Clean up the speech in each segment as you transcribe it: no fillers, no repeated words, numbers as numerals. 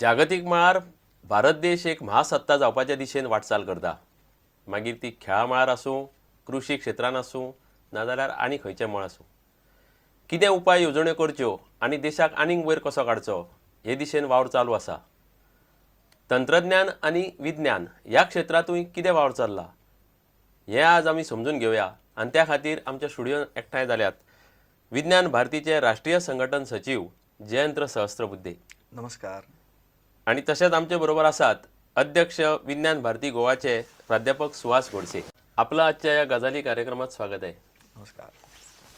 जागतीक मळार भारत देश एक महासत्ता जावपाच्या दिशेन वाटचाल करता. मागीर ती खेळा मळार आसूं, कृशी क्षेत्रान आसूं, नाजाल्यार आनी खंयचें मळ आसूं. कितें उपाय येवजण्यो करच्यो आनी देशाक आनीक वयर कसो काडचो हे दिशेन वावर चालू आसा. तंत्रज्ञान आनी विज्ञान ह्या क्षेत्रांतूय कितें वावर चल्ला हें आज आमी समजून घेवया आनी त्या खातीर आमच्या स्टुडियोन एकठांय जाल्यात विज्ञान भारतीचे राष्ट्रीय संघटन सचीव जयंत सहस्त्रबुद्धे. नमस्कार. आनी तशेंच आमचे बरोबर आसात अध्यक्ष विज्ञान भारती गोवाचे प्राध्यापक सुहास गोडसे. आपलं आजच्या या गजाली कार्यक्रमात स्वागत आहे. नमस्कार.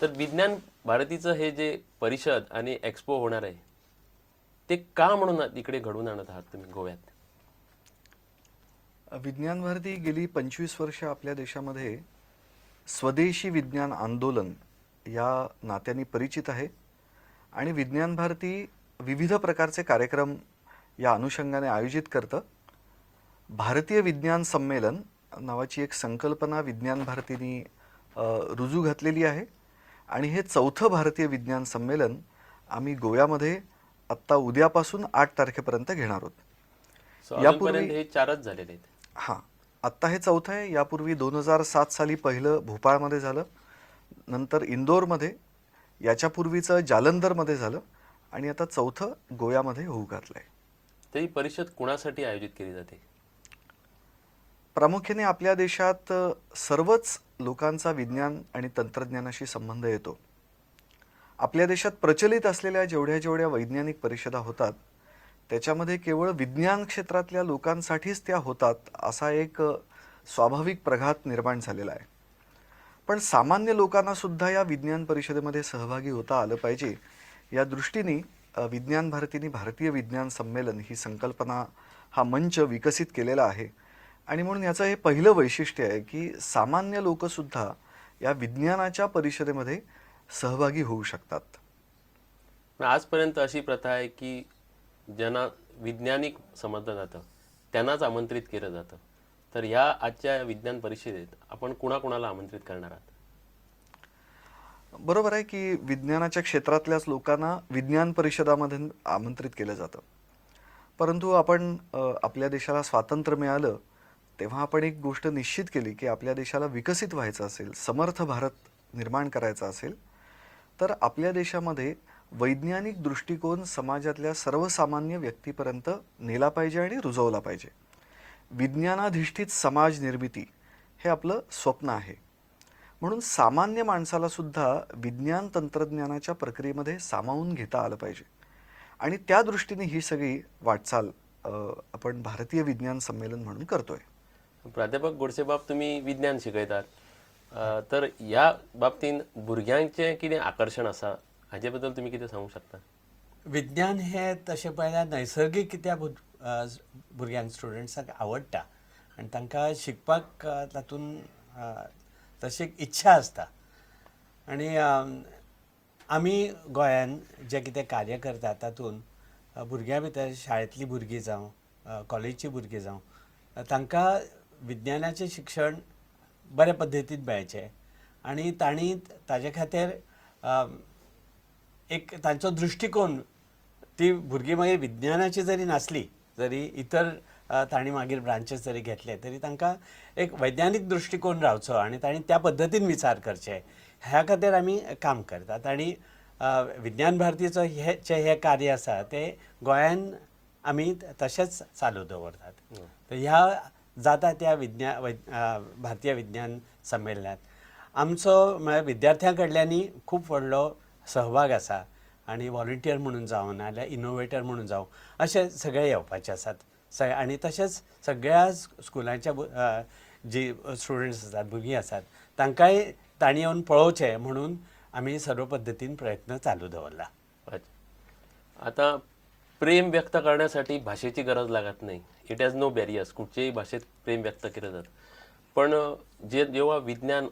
तर विज्ञान भारतीचं हे जे परिषद आणि एक्सपो होणार आहे ते का म्हणून इकडे घडवून आणत आहात तुम्ही गोव्यात? विज्ञान भारती गेली 25 वर्ष आपल्या देशामध्ये स्वदेशी विज्ञान आंदोलन या नात्याने परिचित आहे आणि विज्ञान भारती विविध प्रकारचे कार्यक्रम या अनुषंगाने आयोजित करतं. भारतीय विज्ञान संमेलन नावाची एक संकल्पना विज्ञान भारतीने रुजू घातलेली आहे आणि हे चौथं भारतीय विज्ञान संमेलन आम्ही गोव्यामध्ये आत्ता उद्यापासून 8 तारखेपर्यंत घेणार आहोत. सो अजूनपर्यंत हे चारच झालेले आहेत. हां, आत्ता हे चौथं आहे. यापूर्वी 2007 साली पहिलं भोपाळमध्ये झालं, नंतर इंदोरमध्ये, याच्यापूर्वीचं जालंधरमध्ये झालं आणि आता चौथं गोव्यामध्ये होऊ घातलं आहे. तर ही परिषद कुणासाठी आयोजित केली जाते? प्रामुख्याने आपल्या देशात सर्वच लोकांचा विज्ञान आणि तंत्रज्ञानाशी संबंध येतो. आपल्या देशात प्रचलित असलेल्या जेवढ्या जेवढ्या वैज्ञानिक परिषदा होतात त्याच्यामध्ये केवळ विज्ञान क्षेत्रातल्या लोकांसाठीच त्या होतात असा एक स्वाभाविक प्रघात निर्माण झालेला आहे. पण सामान्य लोकांना सुद्धा या विज्ञान परिषदेमध्ये सहभागी होता आलं पाहिजे या दृष्टीने विज्ञान भारतीने भारतीय विज्ञान संमेलन ही संकल्पना, हा मंच विकसित केलेला आहे. आणि म्हणून याचं हे पहिलं वैशिष्ट्य आहे की सामान्य लोकसुद्धा या विज्ञानाच्या परिषदेमध्ये सहभागी होऊ शकतात. पण आजपर्यंत अशी प्रथा आहे की ज्यांना वैज्ञानिक समजलं जातं त्यांनाच आमंत्रित केलं जातं. तर ह्या आजच्या विज्ञान परिषदेत आपण कुणाकुणाला आमंत्रित करणार आहात? बरोबर आहे की विज्ञानाच्या क्षेत्रातल्याच लोकांना विज्ञान परिषदामध्ये आमंत्रित केलं जातं, परंतु आपण आपल्या देशाला स्वातंत्र्य मिळालं तेव्हा आपण एक गोष्ट निश्चित केली की आपल्या देशाला विकसित व्हायचं असेल, समर्थ भारत निर्माण करायचा असेल तर आपल्या देशामध्ये वैज्ञानिक दृष्टिकोन समाजातल्या सर्वसामान्य व्यक्तीपर्यंत नेला पाहिजे आणि रुजवला पाहिजे. विज्ञानाधिष्ठित समाज निर्मिती हे आपलं स्वप्न आहे. म्हणून सामान्य माणसाला सुद्धा विज्ञान तंत्रज्ञानाच्या प्रक्रियेमध्ये सामावून घेता आलं पाहिजे आणि त्या दृष्टीने ही सगळी वाटचाल आपण भारतीय विज्ञान संमेलन म्हणून करतोय. प्राध्यापक गोडसेबाब, तुम्ही विज्ञान शिकयतात, तर ह्या बाबतीन भुरग्यांचें कितें आकर्शण आसा हाजे बद्दल तुमी कितें सांगूंक शकता? विज्ञान हे तशें पळयल्यार नैसर्गीक कित्या भुरग्यांक, स्टुडंट्सांक आवडटा आनी तांकां शिकपाक तातूंत तशी एक इच्छा आसता. आनी आमी गोंयान जें कितें कार्य करतात तातूंत भुरग्यां भितर शाळेंतलीं भुरगीं जावं, कॉलेजीचीं भुरगीं जावं, तांकां विज्ञानाचें शिक्षण बऱ्या पद्दतीन मेळचें आनी तांणी ताजे खातीर एक तांचो दृश्टिकोन, ती भुरगीं मागीर विज्ञानाची जरी नासली जरी इतर तांणी मागीर ब्रांचीस जरी घेतले तरी तांकां एक वैज्ञानीक दृश्टिकोन रावचो आनी तांणी त्या पद्दतीन विचार करचे ह्या खातीर आमी काम करतात. आनी विज्ञान भारतीचो हे जे हें कार्य आसा तें गोंयान आमी तशेंच चालू दवरतात. तर ह्या जाता त्या भारतीय विज्ञान संमेलनात आमचो म्हळ्यार विद्यार्थ्यां कडल्यानूय खूब व्हडलो सहभाग आसा आनी वॉलंटियर म्हणून जावं नाजाल्यार इनोवेटर म्हणून जावं अशे सगळे येवपाचे आसात. आनी तशेंच सगळ्या स्कुलांच्या जी स्टुडंट्स आसात, भुरगीं आसात, तांकांय तांणी येवन पळोवचें म्हणून आमी सर्व पद्दतीन प्रयत्न चालू दवरला. अच्छा, आता प्रेम व्यक्त करण्यासाठी भाषेची गरज लागत नाही. It has no barriers. कुठच्याही भाषेत प्रेम व्यक्त केलं जातं. पण जे जेव्हा विज्ञान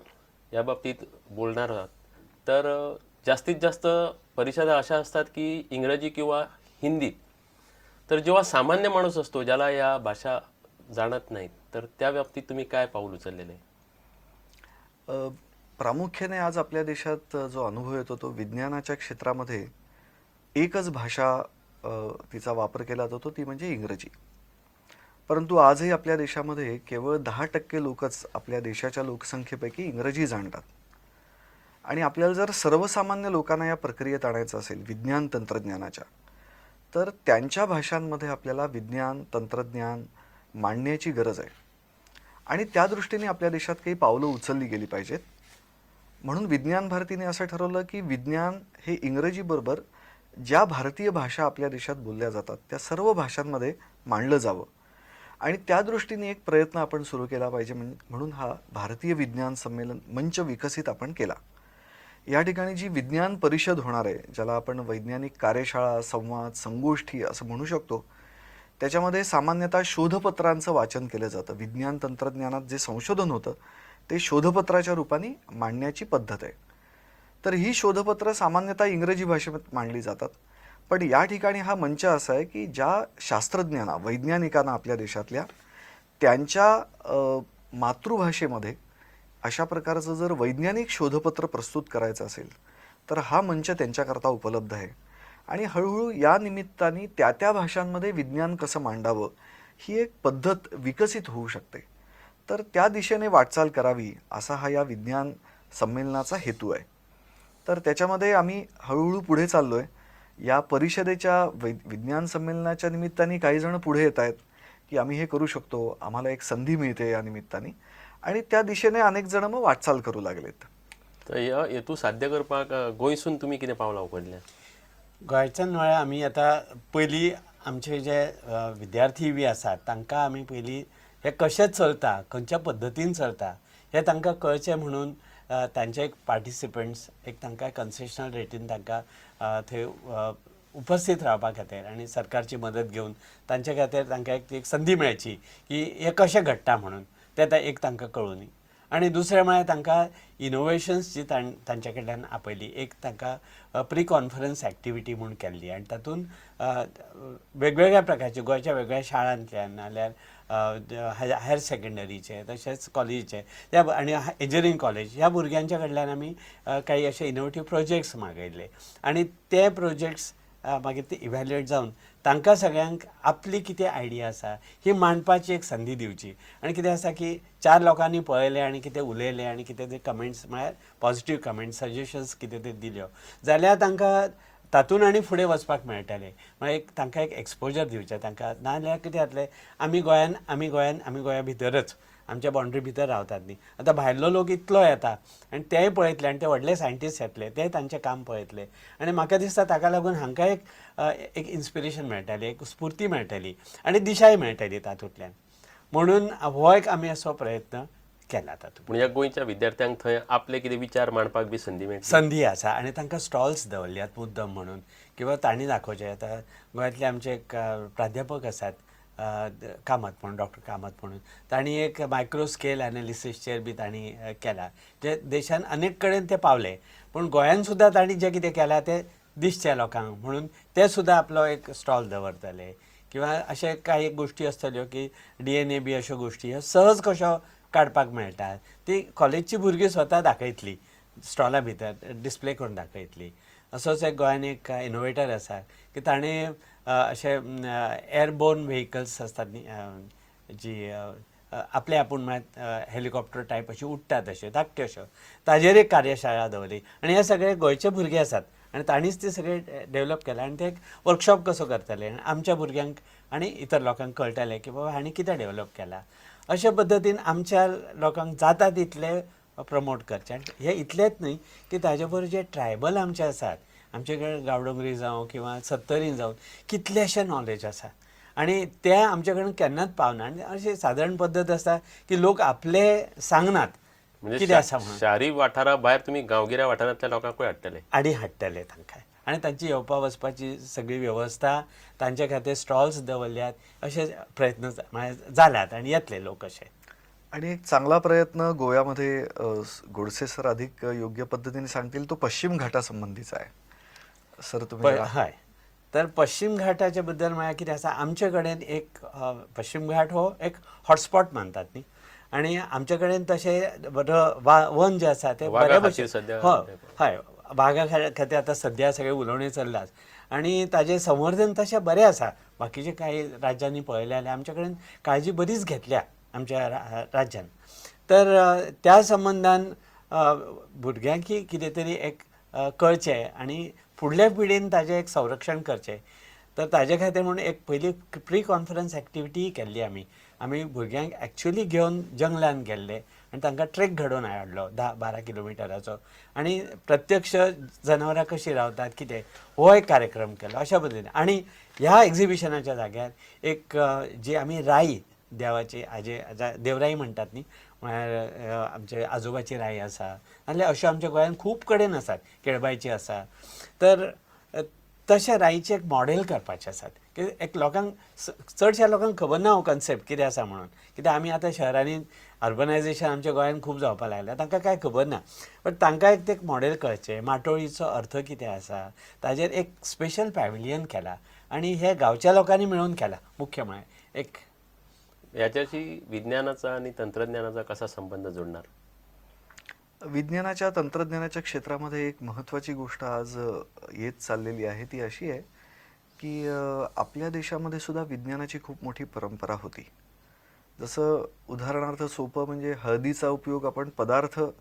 या बाबतीत बोलणार आहात तर जास्तीत जास्त परिषदा अशा असतात की इंग्रजी किंवा हिंदीत. तर जेव्हा सामान्य माणूस असतो ज्याला या भाषा जाणत नाहीत तर त्या बाबतीत तुम्ही काय पाऊल उचललेलं आहे? प्रामुख्याने आज आपल्या देशात जो अनुभव येतो तो विज्ञानाच्या क्षेत्रामध्ये एकच भाषा तिचा वापर केला जातो ती म्हणजे इंग्रजी. परंतु आजही आपल्या देशामध्ये केवळ 10% लोकच आपल्या देशाच्या लोकसंख्येपैकी इंग्रजी जाणतात. आणि आपल्याला जर सर्वसामान्य लोकांना या प्रक्रियेत आणायचं असेल विज्ञान तंत्रज्ञानाच्या, तर त्यांच्या भाषांमध्ये आपल्याला विज्ञान तंत्रज्ञान मांडण्याची गरज आहे. आणि त्या दृष्टीने आपल्या देशात काही पावलं उचलली गेली पाहिजेत. म्हणून विज्ञान भारतीने असं ठरवलं की विज्ञान हे इंग्रजीबरोबर ज्या भारतीय भाषा आपल्या देशात बोलल्या जातात त्या सर्व भाषांमध्ये मांडलं जावं आणि त्या दृष्टीने एक प्रयत्न आपण सुरू केला पाहिजे. म्हणून हा भारतीय विज्ञान संमेलन मंच विकसित आपण केला. या ठिकाणी जी विज्ञान परिषद होणार आहे, ज्याला आपण वैज्ञानिक कार्यशाळा, संवाद, संगोष्ठी असं म्हणू शकतो, त्याच्यामध्ये सामान्यतः शोधपत्रांचं वाचन केलं जातं. विज्ञान तंत्रज्ञानात जे संशोधन होतं ते शोधपत्राच्या रूपाने मांडण्याची पद्धत आहे. तर ही शोधपत्र सामान्यतः इंग्रजी भाषेत मांडली जातात, पण या ठिकाणी हा मंच असा आहे की ज्या शास्त्रज्ञांना, वैज्ञानिकांना आपल्या देशातल्या त्यांच्या मातृभाषेमध्ये अशा प्रकारचं जर वैज्ञानिक शोधपत्र प्रस्तुत करायचं असेल तर हा मंच त्यांच्याकरता उपलब्ध आहे. आणि हळूहळू या निमित्ताने त्या त्या भाषांमध्ये विज्ञान कसं मांडावं ही एक पद्धत विकसित होऊ शकते. तर त्या दिशेने वाटचाल करावी असा हा या विज्ञान संमेलनाचा हेतू आहे. तर त्याच्यामध्ये आम्ही हळूहळू पुढे चाललो आहे. या परिषदेच्या विज्ञान संमेलनाच्या निमित्ताने काही जण पुढे येत आहेत की आम्ही हे करू शकतो, आम्हाला एक संधी मिळते या निमित्ताने, आणि त्या दिशेने अनेक जण मग वाटचाल करू लागलेत. तर ह्यो हेतू साध्य करपाक गोंयसून तुमी कितें पावलां उखल्ल्या? गोंयच्यान म्हळ्यार आमी आतां पयलीं आमचे जे विद्यार्थी बी आसात तांकां आमी पयलीं हें कशें चलता, खंयच्या पद्दतीन चलता हें तांकां कळचें म्हणून तांचे एक पार्टिसिपंट्स एक तांकां कन्सेशनल रेटीन तांकां थंय उपस्थित रावपा खातीर आनी सरकारची मदत घेवन तांचे खातीर तांकां एक ती संदी मेळची की हें कशें घडटा म्हणून तें एक तांकां कळुनी. आनी दुसरें म्हळ्यार तांकां इनोवेशन्स जी तांचे कडल्यान आपयली, एक तांकां प्री कॉन्फरन्स एक्टिविटी म्हूण केल्ली आनी तातूंत वेगवेगळ्या प्रकारचे गोंयच्या वेगवेगळ्या शाळांतल्यान नाल्यार हायर सेकंडरीचे तशेंच कॉलेजीचे त्या आनी इंजिनियरींग कॉलेज ह्या भुरग्यांच्या कडल्यान आमी काही अशे इनोवेटीव प्रोजेक्ट्स मागयल्ले आनी ते प्रोजेक्ट्स मागीर ते इव्हॅल्युएट जावन तांकां सगळ्यांक आपली कितें आयडिया आसा ही मांडपाची एक संदी दिवची. आनी कितें आसा की चार लोकांनी पळयलें आनी कितें उलयलें आनी कितें ते कमेंट्स म्हळ्यार पॉझिटीव कमेंट्स सजेशन्स कितें ते दिल्यो जाल्यार तांकां तातूंत आनी फुडें वचपाक मेळटलें. म्हळ्यार एक तांकां एक एक्सपोजर दिवचें तांकां, नाजाल्यार कितें जातलें आमी गोंयान आमी गोंयान आमी गोंया भितरच आमच्या बाउंड्री भितर रावतात न्ही. आतां भायलो लोक इतलो येता आनी तेय पळयतले आनी ते व्हडले सायंटिस्ट येतले ते तांचें काम पळयतले आनी म्हाका दिसता ताका लागून हांकां एक एक इन्स्पिरेशन मेळटलें, एक स्फुर्ती मेळटली आनी दिशाय मेळटली तातूंतल्यान. म्हणून हो एक आमी असो प्रयत्न केला तातूंत. पूण ह्या गोंयच्या विद्यार्थ्यांक थंय आपले कितें विचार मांडपाक बी संदी मेळटली? संदी आसा आनी तांकां स्टॉल्स दवरल्यात मुद्दम म्हणून किंवा तांणी दाखोवचें. आतां गोंयांतले आमचे एक प्राध्यापक आसात कामत म्हणून, डॉक्टर कामत म्हणून, तांणी एक मायक्रो स्केल एनालिसीसचेर बी तांणी केला, जे देशान अनेक कडेन ते पावले पूण गोंयान सुद्दां तांणी जें कितें केलां तें दिसचें लोकांक म्हणून ते सुद्दां आपलो एक स्टॉल दवरतले. किंवा अशे कांय गोश्टी आसतल्यो की DNA बी अश्यो गोश्टी ह्यो सहज कश्यो काडपाक मेळटा ती कॉलेजची भुरगीं स्वता दाखयतली, स्टॉला भितर डिस्प्ले करून दाखयतली. असोच एक गोंयान एक इनोवेटर आसा की ताणें अशे एअरबोर्न व्हेकल्स आसतात न्ही, जी आपले आपूण म्हळ्यार हेलिकॉप्टर टायप अशी उडटात अश्यो धाकट्यो अश्यो, ताजेर एक कार्यशाळा दवरली आनी हे सगळे गोंयचे भुरगे आसात आनी ताणीच ते सगळे डेवलप केले आनी ते एक वर्कशॉप कसो करतले आनी आमच्या भुरग्यांक आनी इतर लोकांक कळटलें की बाबा हांणी कितें डेवलप केलां. अशे पद्दतीन आमच्या लोकांक जाता तितलें प्रमोट करचें. आनी हें इतलेंच न्हय की ताजे बरोबर जे ट्रायबल आमचे आसात, आमचे कडेन गांवडोंगरी जावं किंवां सत्तरी जावं कितलेशे नॉलेज आसा आनी ते आमचे कडेन केन्नाच पावना. आनी अशी सादारण पद्दत आसा की लोक आपले सांगनात कितें आसा म्हणून. शारी वाठारा भायर तुमी गांवगिऱ्या वाठारांतल्या लोकांकूय हाडटले आनी हाडटले तांकां आनी तांची येवपा वचपाची सगळी वेवस्था, तांचे खातीर स्टॉल्स दवरल्यात, अशे प्रयत्न जाल्यात आनी येतले लोक अशे. आणि एक चांगला प्रयत्न गोव्यामध्ये गोडसे सर अधिक योग्य पद्धतीने सांगतील, तो पश्चिम घाटासंबंधीचा आहे. सर तुम्ही हय, तर पश्चिम घाटाच्या बद्दल म्हळ्यार कितें आसा, आमचे कडेन एक पश्चिम घाट हो एक हॉटस्पॉट मानतात न्ही, आनी आमचे कडेन तशें वन जें आसा तें वागा बऱ्या खातीर भशेन सद्या हय, हय, वागा खातीर आतां सद्या सगळें उलोवणें चल्लां. आनी ताजें संवर्धन तशें बरें आसा. बाकीचे कांय राज्यांनी पळयलें जाल्यार आमच्या कडेन काळजी बरीच घेतल्या आमच्या राज्यान. तर त्या संबंदान भुरग्यांकी कितें तरी एक कळचें आनी फुडल्या पिळगेन ताजें एक संरक्षण करचें, तर ताजे खातीर म्हणून एक पयली प्री कॉन्फरन्स एक्टिविटीय केल्ली आमी. आमी भुरग्यांक एक्चुली घेवन जंगलान गेल्ले आनी तांकां ट्रेक घडोवन हाडलो 10-12 किलोमिटराचो, आनी प्रत्यक्ष जनावरां कशीं रावतात कितें हो एक कार्यक्रम केलो अशा पद्दतीन. आनी ह्या एग्जिबिशनाच्या जाग्यार एक जी आमी राई देवाची आजे देवराई म्हणटात न्ही, म्हळ्यार आमचे आजोबाची राई आसा, नाल्यार अश्यो आमच्या गोंयांत खूब कडेन आसात, केळबायची आसा. तर तशें राईचें एक मॉडेल करपाचें आसात की एक लोकांक चडश्या लोकांक खबर ना हो कन्सेप्ट कितें आसा म्हणून. कित्याक आमी आतां शहरांनी अर्बनायजेशन आमच्या गोंयांत खूब जावपाक लागल्या, तांकां कांय खबर ना. बट तांकां एक तें मॉडेल कळचें, माटोळीचो अर्थ कितें आसा ताजेर एक स्पेशल पॅविलियन केला आनी हे गांवच्या लोकांनी मेळून केला. मुख्य म्हळ्यार एक याच्याशी विज्ञानाचा आणि तंत्रज्ञानाचा कसा संबंध जोडणार? विज्ञानाच्या तंत्रज्ञानाच्या क्षेत्रामध्ये एक महत्त्वाची गोष्ट आज येत चाललेली आहे, ती अशी आहे की आपल्या देशामध्ये सुद्धा विज्ञानाची खूप मोठी परंपरा होती. जसं उदाहरणार्थ सोपं म्हणजे हळदीचा उपयोग आपण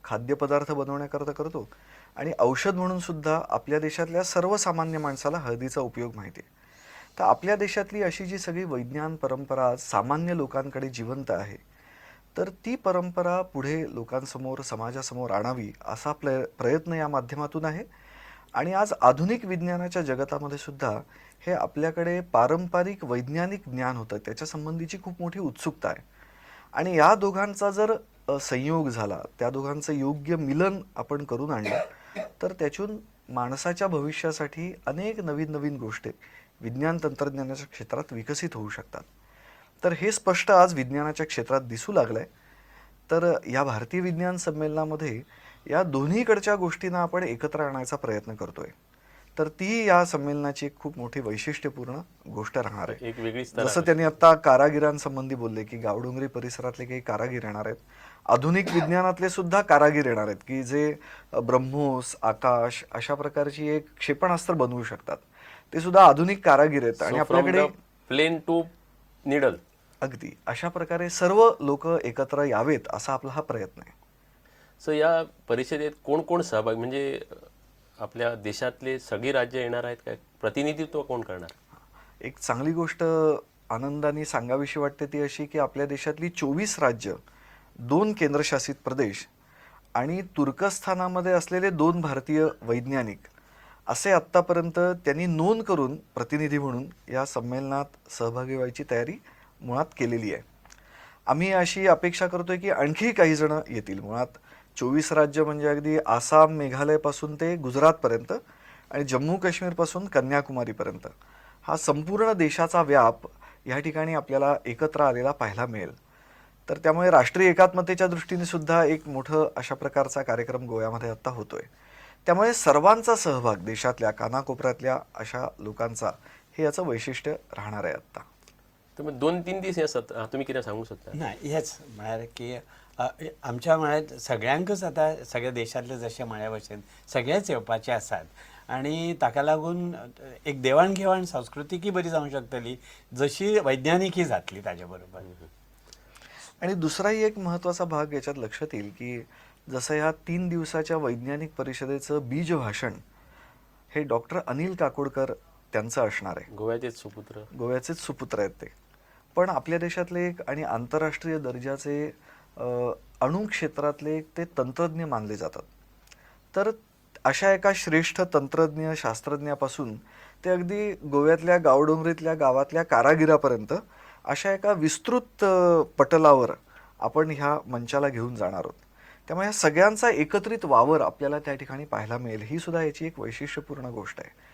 खाद्यपदार्थ बनवण्याकरता करतो आणि औषध म्हणून सुद्धा आपल्या देशातल्या सर्वसामान्य माणसाला हळदीचा उपयोग माहिती आहे. तर आपल्या देशातली अशी जी सगळी वैज्ञान परंपरा आज सामान्य लोकांकडे जिवंत आहे, तर ती परंपरा पुढे लोकांसमोर, समाजासमोर आणावी असा प्रयत्न या माध्यमातून आहे. आणि आज आधुनिक विज्ञानाच्या जगतामध्ये सुद्धा हे आपल्याकडे पारंपरिक वैज्ञानिक ज्ञान होतं त्याच्या संबंधीची खूप मोठी उत्सुकता आहे. आणि या दोघांचा जर संयोग झाला, त्या दोघांचं योग्य मिलन आपण करून आणलं तर त्यातून माणसाच्या भविष्यासाठी अनेक नवीन नवीन गोष्टी विज्ञान तंत्रज्ञानाच्या क्षेत्रात विकसित होऊ शकतात. तर हे स्पष्ट आज विज्ञानाच्या क्षेत्रात दिसू लागलं आहे. तर या भारतीय विज्ञान संमेलनामध्ये या दोन्हीकडच्या गोष्टींना आपण एकत्र आणायचा प्रयत्न करतोय. तर ती या संमेलनाची एक खूप मोठी वैशिष्ट्यपूर्ण गोष्ट राहणार आहे. एक वेगळीच. जसं त्यांनी आता कारागिरांसंबंधी बोलले की गावडोंगरी परिसरातले काही कारागीर येणार आहेत, आधुनिक विज्ञानातले सुद्धा कारागीर येणार आहेत की जे ब्रह्मोस, आकाश अशा प्रकारची एक क्षेपणास्त्र बनवू शकतात, ते सुद्धा आधुनिक कारागीर आहेत. आणि आपल्याकडे प्लेन टू निडल अगदी अशा प्रकारे सर्व लोक एकत्र यावेत असा आपला हा प्रयत्न आहे. सो या परिषदेत कोण कोण सहभागी, म्हणजे आपल्या देशातले सगळी राज्य येणार आहेत काय, प्रतिनिधित्व कोण करणार? एक चांगली गोष्ट आनंदाने सांगावीशी वाटते ती अशी की आपल्या देशातली 24 राज्य, 2 केंद्रशासित प्रदेश आणि तुर्कस्थानामध्ये असलेले 2 भारतीय वैज्ञानिक असे आत्तापर्यंत त्यांनी नोंद करून प्रतिनिधी म्हणून या संमेलनात सहभागी व्हायची तयारी मुळात केलेली आहे. आम्ही अशी अपेक्षा करतोय की आणखी काही जण येतील. मुळात 24 राज्य म्हणजे अगदी आसाम, मेघालयपासून ते गुजरातपर्यंत आणि जम्मू काश्मीरपासून कन्याकुमारीपर्यंत हा संपूर्ण देशाचा व्याप या ठिकाणी आपल्याला एकत्र आलेला पाहायला मिळेल. तर त्यामुळे राष्ट्रीय एकात्मतेच्या दृष्टीने सुद्धा एक मोठं अशा प्रकारचा कार्यक्रम गोव्यामध्ये आत्ता होतोय. त्यामुळे सर्वांचा सहभाग, देशातल्या कानाकोपऱ्यातल्या अशा लोकांचा, हे याचं वैशिष्ट्य राहणार आहे आत्ता. तर मग 2-3 दीस हे आसात, तुमी कितें सांगूंक सोदता? ना हेच म्हळ्यार की आमच्या म्हळ्यार सगळ्यांकच आतां सगळ्या देशांतले जशें म्हळ्या भशेन सगळेच येवपाचे आसात आनी ताका लागून एक देवाण घेवाण संस्कृतीकय बरी जावंक शकतली, जशी वैज्ञानिकय जातली ताजे बरोबर. आणि दुसराही एक महत्त्वाचा भाग याच्यात लक्षात येईल की जसं ह्या 3 दिवसाच्या वैज्ञानिक परिषदेचं बीज भाषण हे डॉक्टर अनिल काकोडकर त्यांचं असणार आहे. गोव्याचेच सुपुत्र. गोव्याचेच सुपुत्र आहेत ते, पण आपल्या देशातले एक आणि आंतरराष्ट्रीय दर्जाचे अणुक्षेत्रातले एक ते तंत्रज्ञ मानले जातात. तर अशा एका श्रेष्ठ तंत्रज्ञ शास्त्रज्ञापासून ते अगदी गोव्यातल्या गावडोंगरीतल्या गावातल्या कारागिरापर्यंत अशा एका विस्तृत पटलावर आपण ह्या मंचाला घेऊन जाणार आहोत. त्यामुळे ह्या सगळ्यांचा एकत्रित वावर आपल्याला त्या ठिकाणी पाहायला मिळेल, ही सुद्धा याची एक वैशिष्ट्यपूर्ण गोष्ट आहे.